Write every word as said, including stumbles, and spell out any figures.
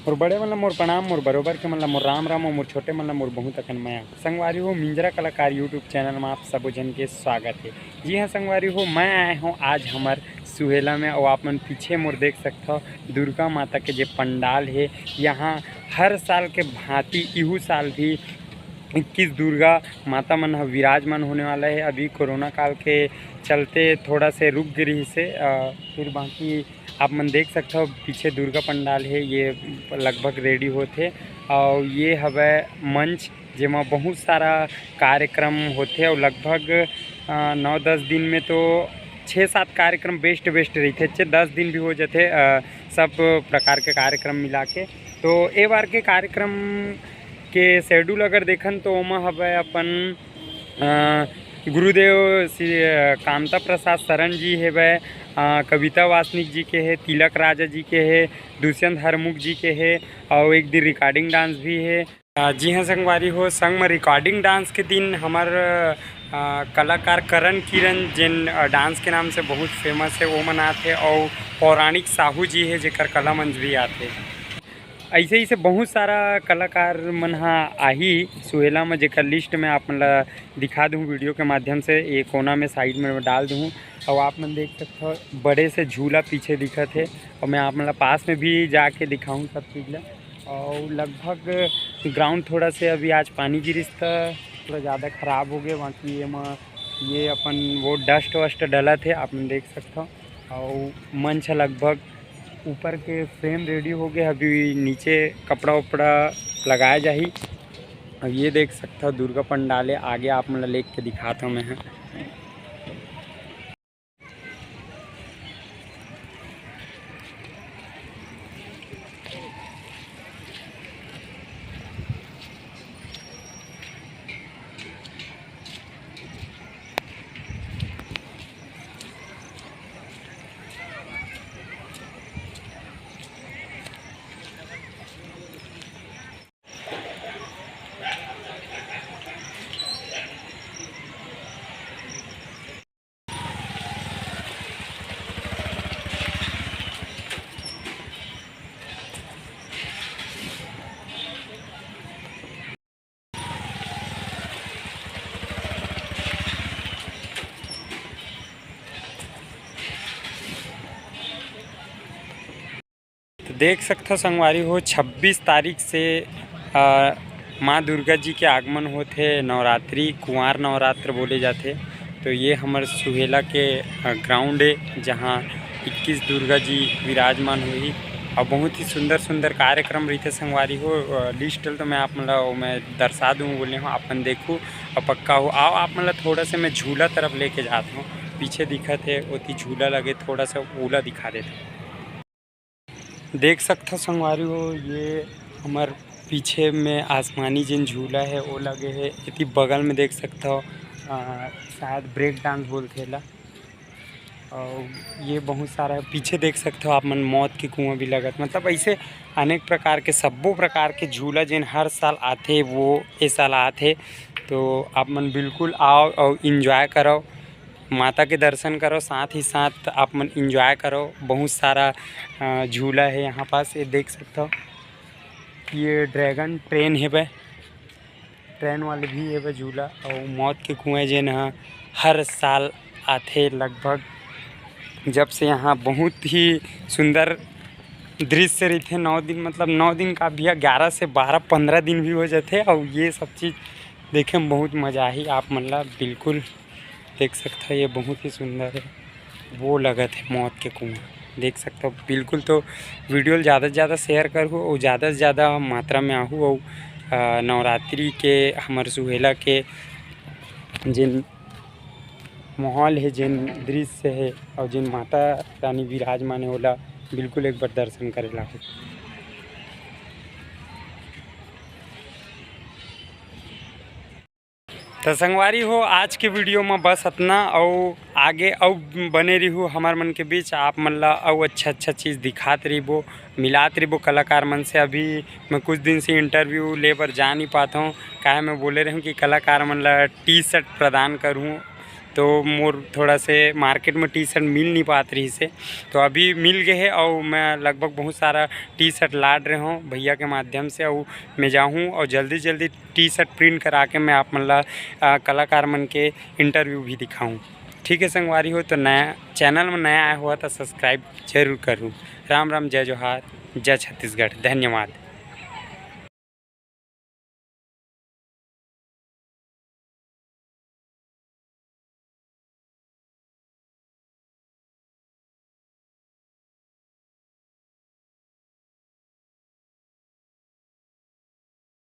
मोर बड़े मन ला मोर प्रणाम, मोर बरोबर के मन ला मोर राम राम, अउ मोर छोटे मन ला मोर बहुत अकन मया। संगवारी हो, मिंजरा कलाकार YouTube चैनल में आप सबो झन के स्वागत है। जी हाँ संगवारी हो, मैं आए हूँ आज हमर सुहेला में, अउ आप मन पीछे मोर देख सकथव दुर्गा माता के जे पंडाल है, यहाँ हर साल के भांति इहू साल भी इक्कीस दुर्गा माता मन ह विराजमान होने वाला है। अभी कोरोना काल के चलते थोड़ा से रुक गे रिहिस हे, अ, फिर बाकी आप मन देख सकथव पीछे दुर्गा पंडाल है, ये लगभग रेडी होत हे। अउ ये हवय मंच, जेमा बहुत सारा कार्यक्रम होथे अउ लगभग, अ, नौ दस दिन में तो छः सात कार्यक्रम बेस्ट बेस्ट रहिथे, छः दस दिन भी हो जाथे, अ, सब प्रकार के कार्यक्रम मिला के। तो ए बार के कार्यक्रम के शेड्यूल अगर देखन तो ओमा हवय अपन, अ, गुरुदेव श्री, अ, कामता प्रसाद शरण जी हेवय, अ, कविता वासनिक जी के हे, तिलक राजा जी के हे, दुष्यंत हरमुख जी के हे, अउ एक दिन रिकॉर्डिंग डांस भी हे। अ, जी हाँ संगवारी हो, संग में रिकॉर्डिंग डांस के दिन हमर, अ, कलाकार करण किरण, जेन, अ, डांस के नाम से बहुत फेमस हे, वो मन आथे, अउ पौराणिक साहू जी हे, जेकर कला मंच भी आथे। ऐसे ऐसे बहुत सारा कलाकार मन ह आही सुहेला में, जेकर लिस्ट में आप मन ला दिखा दूँ वीडियो के माध्यम से, ये कोना में साइड में डाल दूँ। और आप मन देख सकते हो बड़े से झूला पीछे दिखत हे, और मैं आप मन ला पास में भी जाके दिखाऊँ सब चीज़ ला। और लगभग ग्राउंड थोड़ा से अभी आज पानी गिरिस त थोड़ा ज़्यादा ख़राब हो गया, बाकी ये म-, ये अपन वो डस्ट वस्ट डलत हे, आप मन देख सकते हो। और मंच ह लगभग ऊपर के फ्रेम रेडी हो गए, अभी नीचे कपड़ा उपड़ा लगाया जाही। अब ये देख सकता हो दुर्गा पंडाल है, आगे आप मन ला लेके दिखाता हूँ मैं ह। तो देख सकथो संगवारी हो, छब्बीस तारीख से, अ, माँ दुर्गा जी के आगमन होथे। नवरात्रि, कुंवार नवरात्र बोले जाथे। तो ये हमर सुहेला के, अ, ग्राउंड है, जहाँ इक्कीस दुर्गा जी विराजमान होही और बहुत ही सुंदर सुंदर कार्यक्रम रहिथे संगवारी हो। अ, लिस्ट ल तो मैं आप मन ला ओमे दर्शा दूँ बोले हूँ, आप मन देखू और पक्का हो। आओ आप मन ला थोड़ा से मैं झूला तरफ लेके जात हूँ। पीछे दिखत है ओती झूला लगे, थोड़ा सा ओला दिखा देते। देख सकथो संगवारी हो, ये हमर पीछे में आसमानी जेन झूला है वो लगे है। एती बगल में देख सकथो, अ, शायद ब्रेक डांस बोलथे एला। और ये बहुत सारा पीछे देख सकथो आप मन, मौत के कुआं भी लगत, मतलब ऐसे अनेक प्रकार के, सब्बो प्रकार के झूला जेन हर साल आथे वो ए साल आथे। तो आप मन बिल्कुल आओ और enjoy करो। माता के दर्शन करो, साथ ही साथ आप मन enjoy करो। बहुत सारा, अ, झूला है यहाँ पास, ये देख सकते हो। ये ड्रैगन ट्रेन हेबे, ट्रेन वाले भी हेबे झूला। और मौत के कुएं जेन ह हर साल आथे लगभग, जब से यहाँ बहुत ही सुंदर दृश्य रहिथे। नौ दिन, मतलब नौ दिन का भैया, ग्यारह से बारह, पन्द्रह दिन भी हो जाथे। और ये सब चीज़ देखे में बहुत मज़ा आही आप मन ला, बिल्कुल। देख सकथो, ये बहुत ही सुंदर है। वो लगत है मौत के कुआं, देख सकथो बिल्कुल। तो वीडियो ल ज़्यादा से ज़्यादा share करहू और ज़्यादा से ज़्यादा मात्रा में आहू। और, अ, नवरात्रि के हमर सुहेला के जेन माहौल है, जेन दृश्य है और जेन माता रानी विराजमान है, ओला बिल्कुल एक बार दर्शन करे ला हो। तो संगवारी हो, आज के वीडियो में बस अतना, अउ आगे अउ बने रिहू हमर मन के बीच, आप मन ला अउ अच्छा अच्छा चीज़ दिखात रहिबो, मिलात रहिबो कलाकार मन से। अभी मैं कुछ दिन से इंटरव्यू ले बर जा नहीं पात हूँ, काहे मैं बोले रहूँ कि कलाकार मन ला टी शर्ट प्रदान करूँ, तो मोर थोड़ा से मार्केट में टी शर्ट मिल नहीं पात रहिस हे, तो अभी मिल गए हे। और मैं लगभग बहुत सारा टी शर्ट लाड रहे हूँ भैया के माध्यम से, और मैं जाहूँ और जल्दी जल्दी टी शर्ट प्रिंट करा के मैं आप मन ला, अ, कलाकार मन के इंटरव्यू भी दिखाऊँ। ठीक है संगवारी हो, तो नया चैनल में नया आया हुआ तो सब्सक्राइब जरूर करूँ। राम राम, जय जोहार, जय छत्तीसगढ़, धन्यवाद।